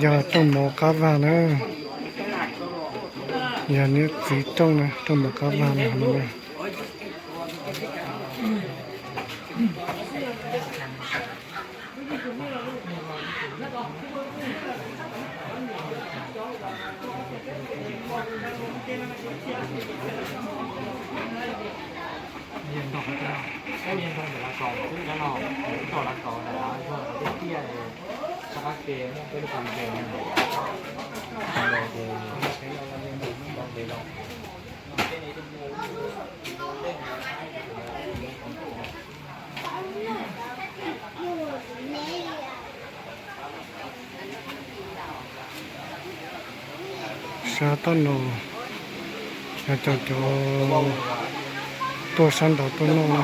Yog rooj mov qab vag na, yog niam txiv rooj na, rooj mov qab vag na. Sab tom no yog cov, cov tuaj sab nraud tuaj noj na.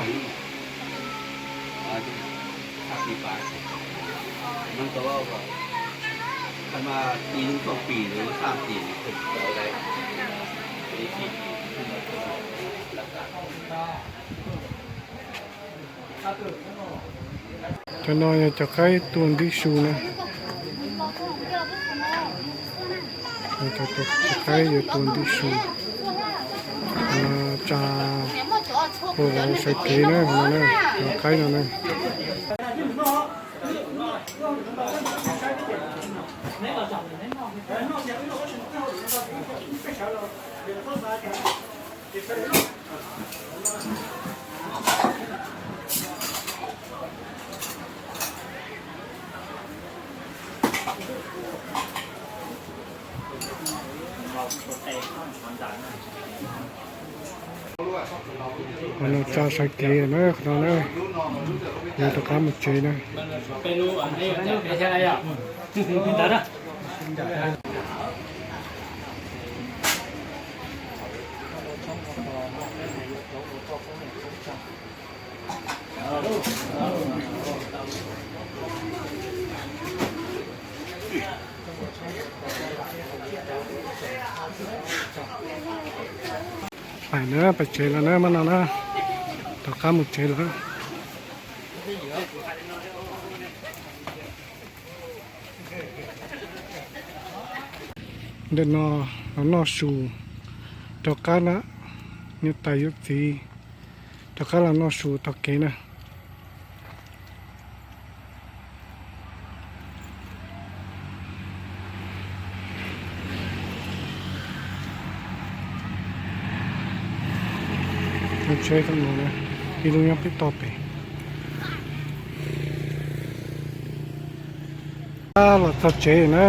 Cov no yog cov qaib tua ntim su na. Cov qaib yuav tua ntim su. Tsa ua vauv sawv kev na, cov qaib no na. Qhov no tsa sawv kev na, qhov no na, yuav rov qab mus tsev na. Pais na, pais tsev lawm na, maj no na, rov qab mus tsev lawm. Ntawm no los noj su rov qab na, niam tais yawm txiv rov qab los noj su tom kev na. Lub tsheb no, ib lub nyob pem toj pem. Los txog tsev na.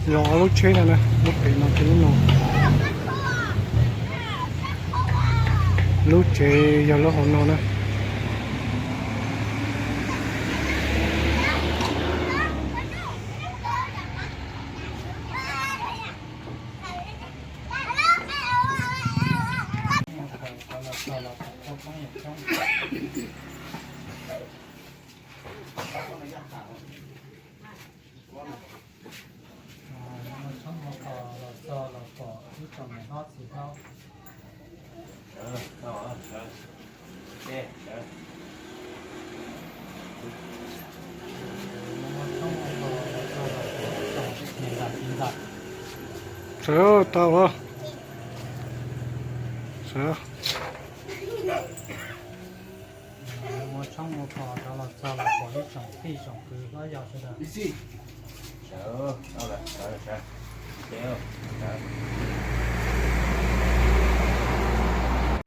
Los ob lub tsheb no na, lub pem no thiab lub no. Lub tsev yog lub hauv no na. Sawv tau, sawv.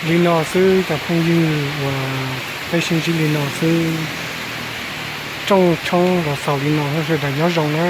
Li no xwb cov phooj ywg uas peb sib ntsib li no xwb. Rooj tshoob los xaus li no, sawv daws nyob zoo na.